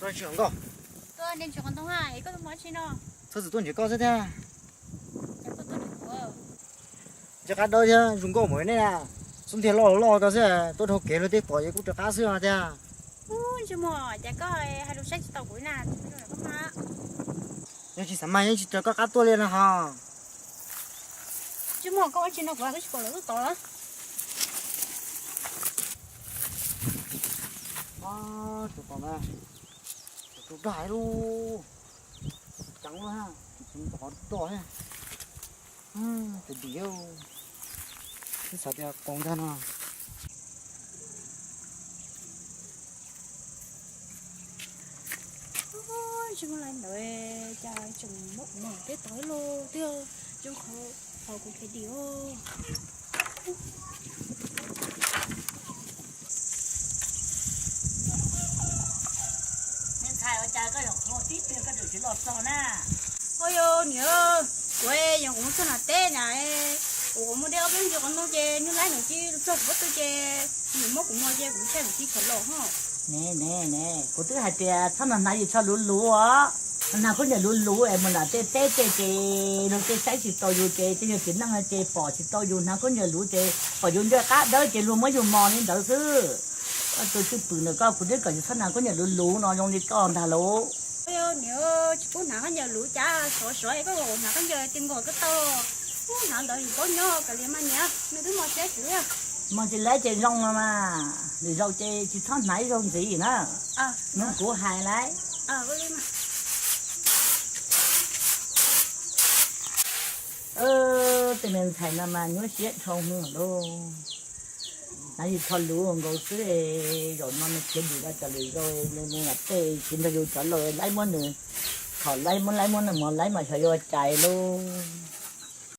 Nkauj, txhob txwm tuaj nrhiav koj xwb thiab. Nco qab dawb thiab zoo nkauj mus nej na. Xub ntiag loj loj koj xwb, tuaj dhau kev luag tej pom ces kuj rov qab xwb no tiag. Yog tsis xav mas yeej tsis raws koj qab tuaj li no ho. Tsis muaj koj ua tsis no kuv twb tsis pom lawv tuaj tod. Tus tom na, tus dag lub ceev lub, tus tom roj thiab. Tus dim, twb xav tias qau ntag no. Tsis muaj lawv ntawd cas tseem muab kuv mus teb tod los twb zoo qhov kuv phem dim os. Me ntxhais, ua cas koj yuav qhuav tib pliag koj tseem tsis los txog na? Ua yog niam, kuv yog kuv mus txog nram teb na, kuv muaj dej ob peb ntsis qhov ntoo ces nws laib nws cia li txog kuv pob tw ces nws muab kuv mos ces kuv thiaj li tsis khav los ho. Ne ne ne, kuv twb hais tias txhob nag hnav yim tsho luv luv os, nag khaub ncaws luv luv es mus nram tej teb tej ces luag tej saib tsis tau yus ces tej yog txiv neej ces pom tsis tau yus, hnav khaub ncaws luv ces pom yus ncaj qab dawb ces luag muab yus mos li ntawd xwb. Koj tus cwj pwm ntawm koj kuv twb kom yus txhob hnav khaub ncaws luv luv no zoo li koj ntag lauj. Niam, tsis pub hnav khaub ncaws luv cas, sov sov es koj hnav khaub ncaws tias nkaus koj tau, pub hnav ntawd yus paub nyob kav liam mas niam, nws twb mos tsis laib. Mos tsis laib ces zoo no mas, lwm zaus ces tsis txhob hnav ib zaug ntxiv na. Mloog kuv hais lauj. Tej me ntxhais no mas nyuaj siab dhau heev lauj. Hnav yim tsho luv nkaus xwb, zaum no nws khiav dim los txog lwm zaus nws mus nram tej tsis nrog yus cov laus laib muab nws, thaum laib muab laib muab nws mos laib mas xyov yuav ua cas lauj.